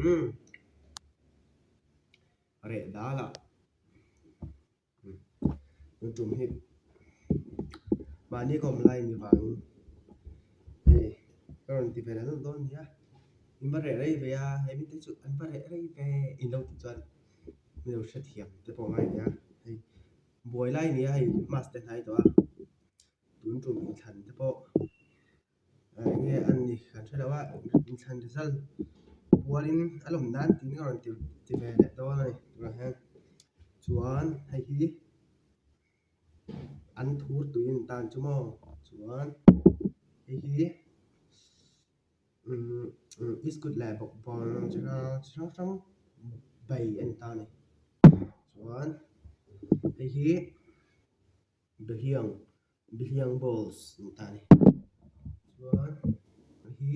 Umm reh dal ah tun tum hi mahni ka awm lai ni vangin hei ka rawn ti ve leh nawlh dawn nia in va reh rei ve a he mite chu an va reh rei ve in lo tih chuan min lo hrethiam te pawh ngai nia hei buai lai nia hei mask te hnai tawh a tun tum inthlan te pawh. Eng nge an ni kan hre lo a inthlan result pualin a lawm nan tiin ka rawn ti ti ve leh dawn a ni tunah hian chuan hei hi an thur tui an tan chu maw chuan hei hi umm iskut leh bawkbawn chi hrang hrang bai a ni ta a ni chuan hei hi behliang. Behliang balls an ta a ni. Chuan hei hi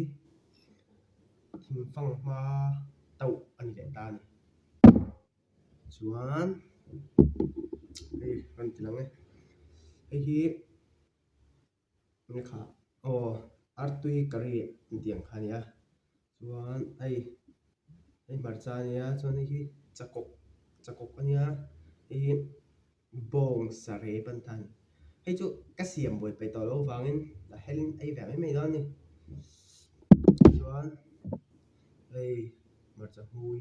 thingfang hma tauh a ni leh ta a ni. Chuan hei rawn ti lang e. Hei hi enge kha aw artui curry an tih ang kha a ni a. Chuan hei hei hmarcha a nia chuan hei hi chakawk chakawk a nia hei hi. Bawng sarep an ta a ni. Hei chu ka siam buai peih tawh loh vangin a helin ei ve mai mai dawn a ni. Chuan hei hmarcha hmui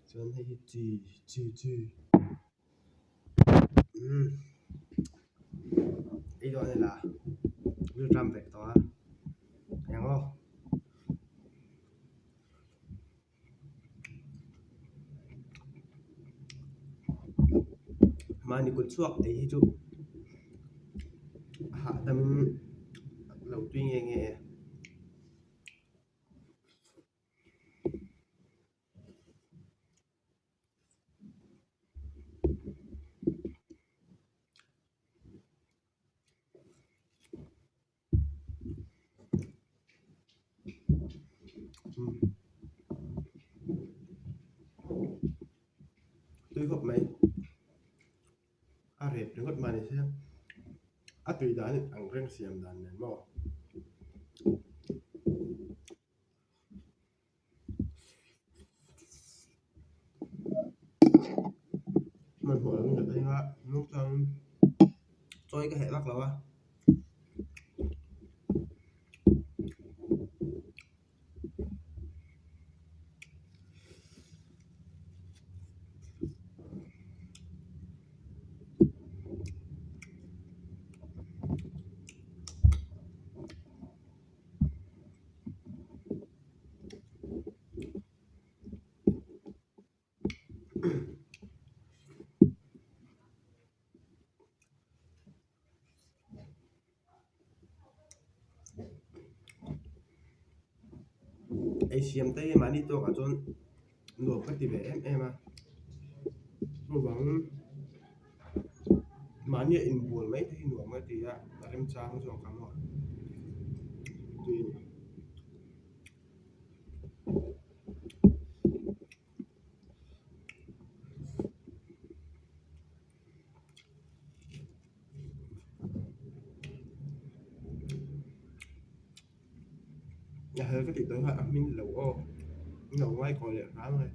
chuan hei hi chi chi chi umm ei dawn a ni la rilṭam vek tawh a eng aw. Mahni kut chhuak ei hi chu a hahdam lo tui nge nge e. Tui khawp mai a rep ringawt mah ni se a tui dan ang reng siam dan nen maw. Hmanhmawh lo in ka thleng a nungchang chawi ka heh vak lo a. Ei siam te hi mahni tawkah chuan nuam ka ti ve em em a chuvangin mahni a inbual mai te hi nuam ka ti a a remchang zawk ang maw tui a ni. A hel ka tih tawh kha a hmin lo aw lo ngai kawi leh hram ang e.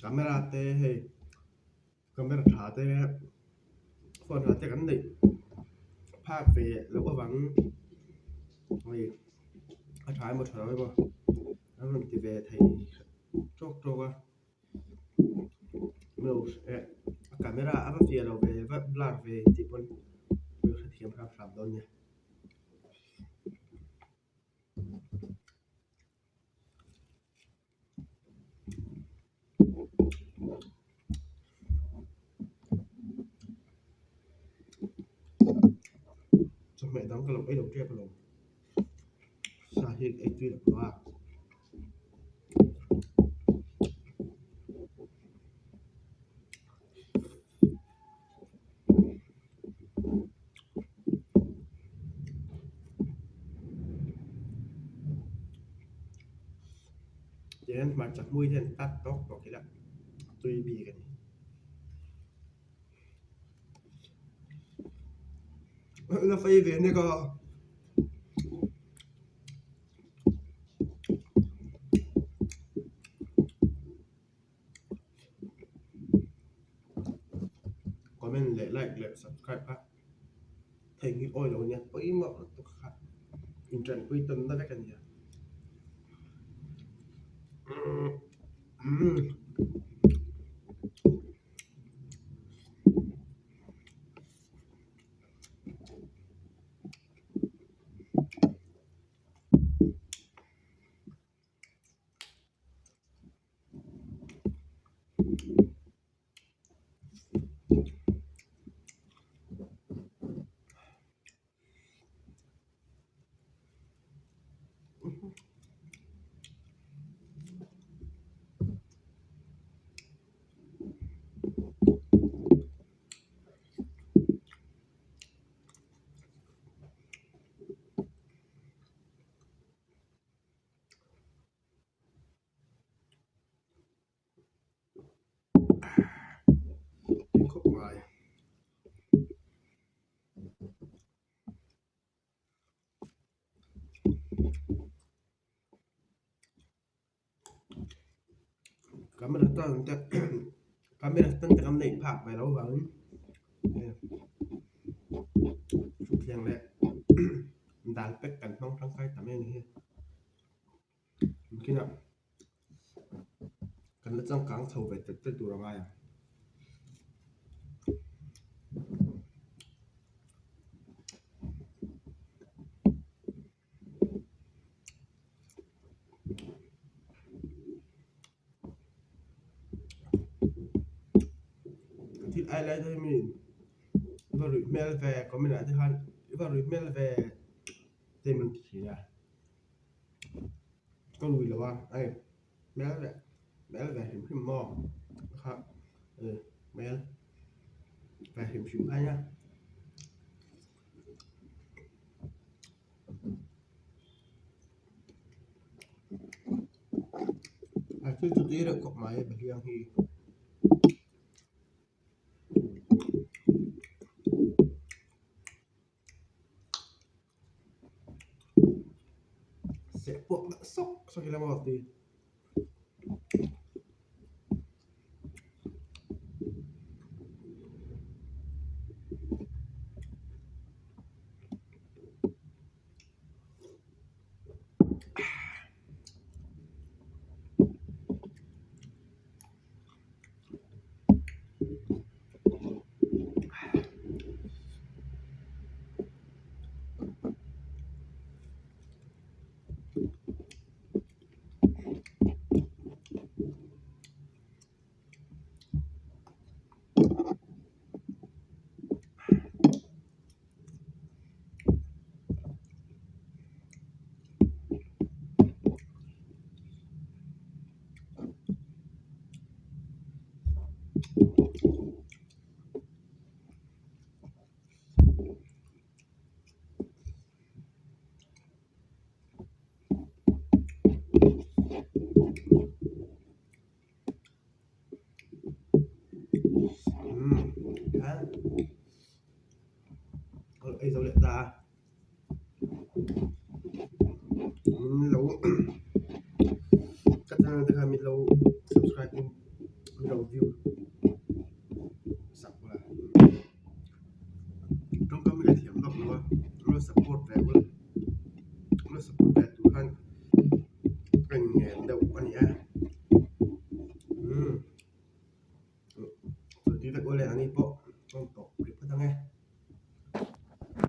Camera te hei camera tha te phone tha te kan neih phak ve loh avangin hei. tha emaw tha lo emaw an rawn ti ve thei tawk tawk a lo eh a camera a va fiah lo ve va blur ve tih pawn min hrethiam hram hram dawn nia. Chawhmeh dang ka lo ei lo tep alawm sa hi ei tui lo a. Tihian hmarcha hmui hian tat tawk tawk ila tui bik a ni. La fei ve nek a. Comment leh like leh subscribe kha theihnghilh awi lo ania pawimawh lutuk kha intanpui tawnna vek a nia. Tui khawp ngai. Camera tan te camera tan te kan neih phak ve loh avangin thutthleng leh dal pack kan hmang tangkai ta mai a ni hi. Engkinah kan la changkang chho ve tel tel tur a ngai ang. Thil ai lai te hi mi va ruih hmel ve comment ah te khan i va ruih hmel ve te min ti thin a. Ka rui lo a hei hmel ve hmel ve hrim hrim maw kha hmel ve hrim hrim a nia. A thil chu tui reuh khawp mai Pathian hi. Seh pawh sawk sawk ila maw tui. Ei zo leh ta a min lo ka channel te khan min lo subscribe in min lo view sak bawk a tawngkam hi ka thiam vak lo a min lo support ve bawk a min lo support ve tur khan. Awle ani pawh.